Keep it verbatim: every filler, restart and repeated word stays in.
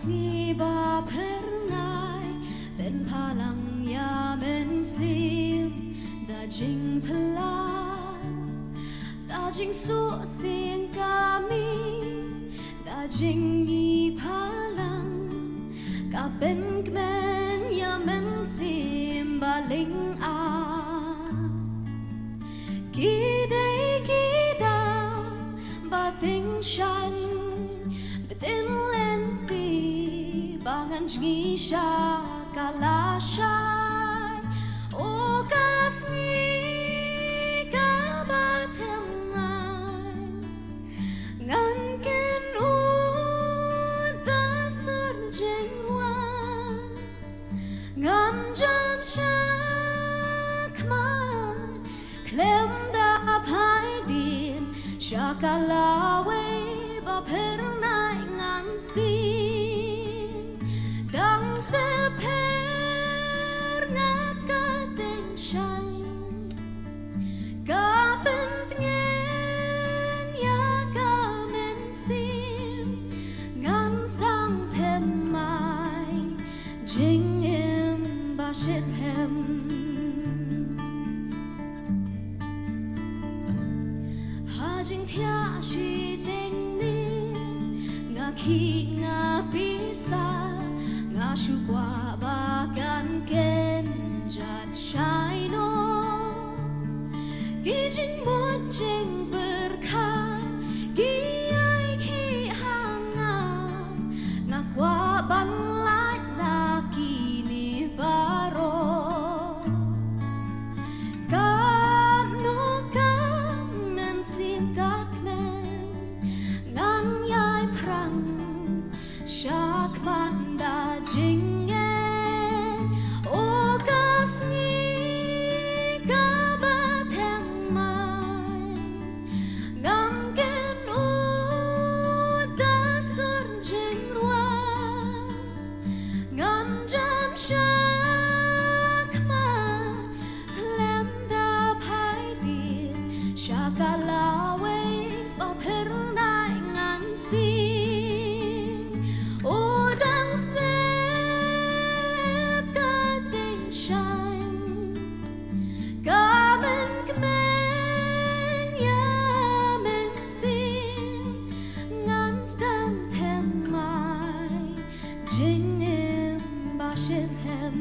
Ngi ba phyrnai, pynpalang ïa mynsiem, da jingpyllait, da jingsuk sing kami, da jingïaphalang, ka pynkmen ïa mynsiem ba lyngab. Ki dei ki da ba tyngshaiñ, ba tyn lynti, ba ngan jngi sha ka lashai. O ka sngi kaba thymmai, ngan kynnoh da sur jingrwai. Ngan jam shakhmat khlem da phai dien, sha ka lawei ba phyrnai ngan sien. Dang step pher ngat ka tyngshaiñ, ka pyntngen ïa ka mynsiem, ngan sdang thymmai jingim ba shitrhem. Ha jingthiah shiteng ne, nga khih nga pisa, nga shu kwah ba kan kynjat shai noh. Ki jingmut jingpyrkhat, ki ïai khih ha nga, nga kwah ban lait na kine baroh. Katno ka mynsiem ka kmen, ngan ïai phrang shakhmat da jingngeit. O ka sngi kaba thymmai, ngan kynnoh da sur jingrwai. Ngan jam shakhmat khlem da phai dien, sha ka lawei ba phyrnai ngan sien. O dang step ka tyngshaiñ, ka pynkmen ïa mynsiem, ngan sdang thymmai jingim ba shitrhem.